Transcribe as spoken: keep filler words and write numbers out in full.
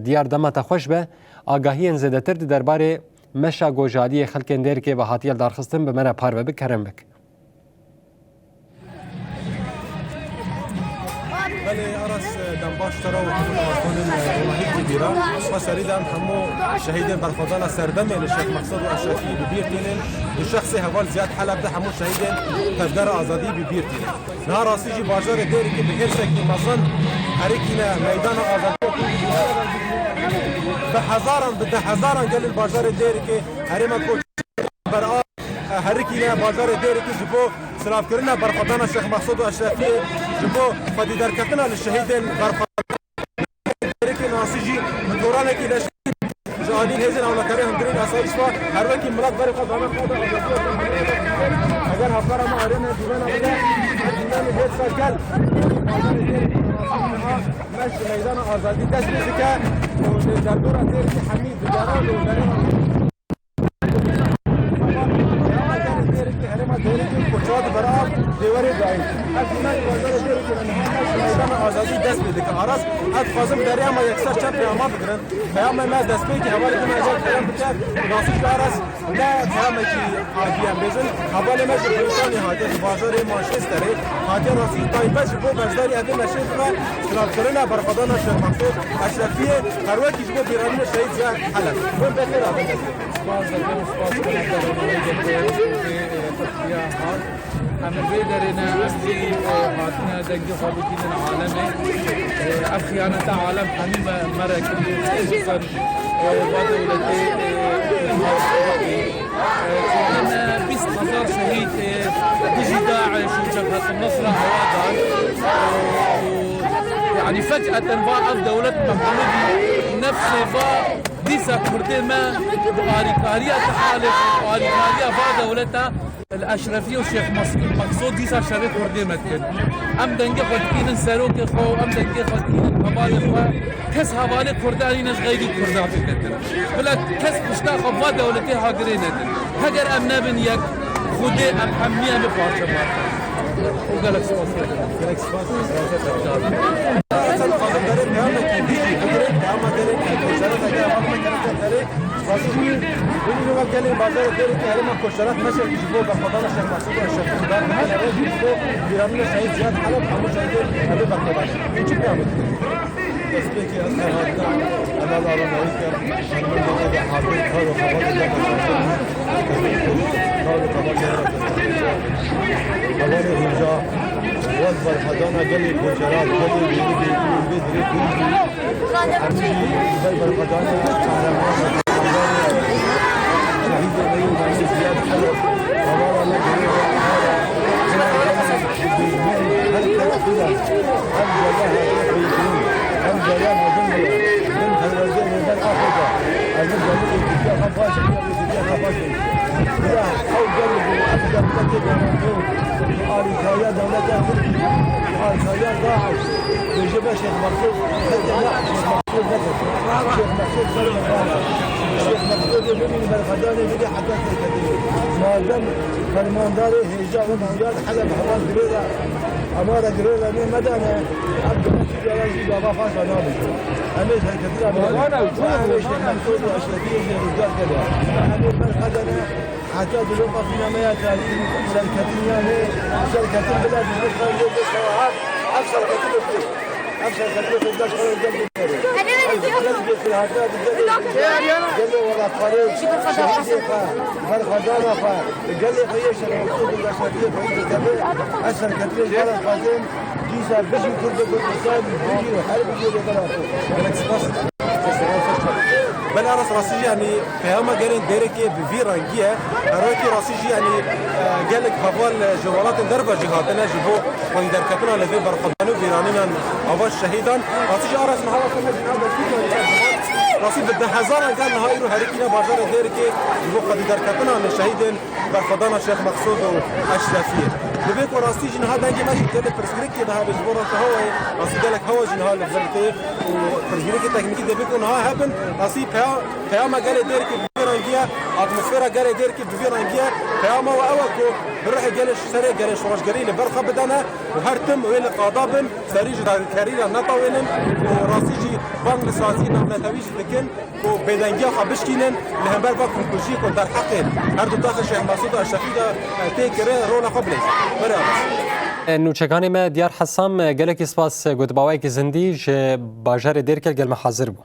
Diyar dema te xweş be, agahiyên zêdetir di derbarê meşa gojaliyê xelkên Dêrikê ve hatiye lidarxistin bi me re parve bik, kerem bik. Belê Aras, e, dembaş te re û hemû xwendin, e, ronahî bîra. Xwe serî de em hemû şehîdên berxwedana serdemê li Şêx Mexsud û Eşrefî bi bîr tînin. Di şexsê heval Ziyad Heleb de hemû şehîdên Tevgera Azadî bi bîr tînin. Niha rastî jî bajarê Dêrikê bi hêrsekî mezin herikîne meydana azadiyê. Bi hezaran, bi deh hezaran gelê li bajarê Dêrikê herêma Koç bera herikîne bajarê Dêrikê ji bo silavkirina berxwedana Şêx Mexsud û Eşrefiyê, ji bo xwedî derketina li şehîdên berxwedana Dêrikê. Nasî jî bi toranekî leşkerî ji alî hêzên ewlekariyê hundirên asayîş ve her wekî milet berê xwe dane xwe de azadiya xwe. Eger hevkara me arê me dîmena bide, ez dîmenê hêrsa gel. Meş meydana azadî dest pê dike û li derdora Dêrikê hemî digere û li Herêma Dêrikê, Herêma Dêrikê Koçak bera dêwerê dayî. Ev jî me bajarê Dêrikê de niha meydana azadî dest pê dike. Aras, ez dixwazim derê ema yekser çend peyama bigirin. Peyamê me destpêkî hevalê din eger kerem bike, nasî ji Aras ne peyamekî adî em bêjin. Hevalê me ji Brîtanî hatiye, ji bajarê Manchesterê hatiye, rastî taybet ji bo beşdarî evê meşê bibe, silavkirina berxwedana Şêx Mexsûd Eşrefiyê, her wekî ji bo bîranîna Şehîd Ziyad Heleb. Hûn bexêr hatin. Spas dikim, spas dikim. Em li vê derê ne, em jî, e, hatine dengê xwe bigihînin alemê. E, ev xiyaneta alem hemî me, me re kiriye. Xisûsan, e, va dewletê, e, e, çûn, e, bîst hezar şehîd, e, dijî DAIŞ û Cebhet Nusra hewa dan. E, û, yanî, fec'eten va ev dewlet meqlûbî nefsê va dîsa Kurdê me bi alîkariya Tehalê, bi alîkariya va dewleta Li Eşrefî û Şêx Mes-, Meqsûd dîsa şerê Kurdê me dikin. Em dengê xwe dikînin serokê xwe û em dengê xwe dikînin hevalê xwe. Kes hevalê Kurda nîne ji xeyrî Kurda bikin. Bila kes pişta xwe va dewletê hagirê nedin. Heger em nebin yek, Xwedê em hemî em ê parçe parçe. Û gelek spas dikim. Gelek spas. Sen dixwazim berê peyamekî dî jî bigirin, peyama gelek koçerek, eger hevalê me kereke derê, Rastî jî, hûn îro ve gelên bajarê Dêrikê herêma Koçerek meşekî ji bo berxwedana Şêx Mesûd û Eşrefî dan, ji bo bîranîna Şehîd Ziyad Heleb hemû şehîdên evê berxwedan. Hûn çi peyamê didin? Destpêkê ez her hatina, em ez aramahî kem, her min de hazir kar û xebatê de kar û xebatê de hevalê hêja, wek berxwedana gelê Koçerek, gelê Dêrikê, vê dirê Em jî ber berxwedanê qehreman şehîdê me yê Ziyad Heleb, hevala me girê her kes bide. Ev gele hate peykirin, ev gele mezin bide. Bin perwerdê nêber Afrika. Ez ê gele êkîtiya xwe baş, êkîtiya xwe baş. Ya, ew gel, ev gel, ev gel, ev gel, alîkariya dewleta Tirkî, alîkariya DAIŞ, dibêje be Şêx Mexsûd, heke ne Şêx Mexsûd neke. Şêx Mexsûd ser me nake. Şêx Mexsûdê bimîn berxwedanê bidê heta serketî. Madem fermandarê hêja wek Ziyad Heleb heval girê de, hema re girê re nê medane, em gele Sûriya re jî gava Farsa nabin. Em ê serketî re bidin. Em ê Şêx Mexsûd û Eşrefiyê jî rizgar kene. Em ê berxwedane. Heta di roka fîna me ya tarî serketin yanê, serketin bila di roka lê de sewahat, ev serketin oku. Ev serketin oku da şoy gel dinere. Ev gel bi hata di gel gel welatparê, şehîdê xwe, berxwedana xwe, gelê xwe yê şerefsiz û şerefsiz xwe yê dikeve. Ev serketin gel xwazin, dîsa bijî Kurd û Kurdistan, bijî her bijî li ber xwe. Gelek spas. Belê Aras, rastî jî, yanî, peyama gelên Dêrikê bi vî rengî ye. Her wekî rastî jî, yanî, e, gelek heval, e, ji welatên derve jî hatine ji bo xwedî derketina li vê berxwedan û bîranînan ava şehîdan. Rastî jî Aras, niha weke me jî niha destpêkê dike. Rastî bi deh hezaran gel niha îro herikîne bajarê Dêrikê ji bo xwedî derketina li şehîdên berxwedana Şêx Mexsûd û Eşrefiyê. Divê ku rastî jî niha dengê me jî gelê pirsgirêkê de hebe ji bo rewşa hewayê, rastî gelek hewa jî niha li vir tê û pirsgirêkê teknîkî divê ku niha hebin, rastî peya-, peyama gelê Dêrikê bi vê re Atmosfera gelê Dêrikê bi vî rengî ye. Peyama we ew e ku bi ruhê gelê serê gelê şoreşgerî li ber xwe bidene û her tim wê li qada bin, serî ji dagirkerî re netewênin û rastî jî bang li saziyê navnetewî jî dikin ku bêdengiya xwe bişkînin li hember va komkujiyê ku derheqê her du taxê Şêx Mesûd û Eşrefî de tê kirin rola xwe bileyzin. Berê Abbas. Nûçekanê me Diyar Hesam, gelekî spas, gotbawayekî zindî ji bajarê Dêrikê gel me hazir bû.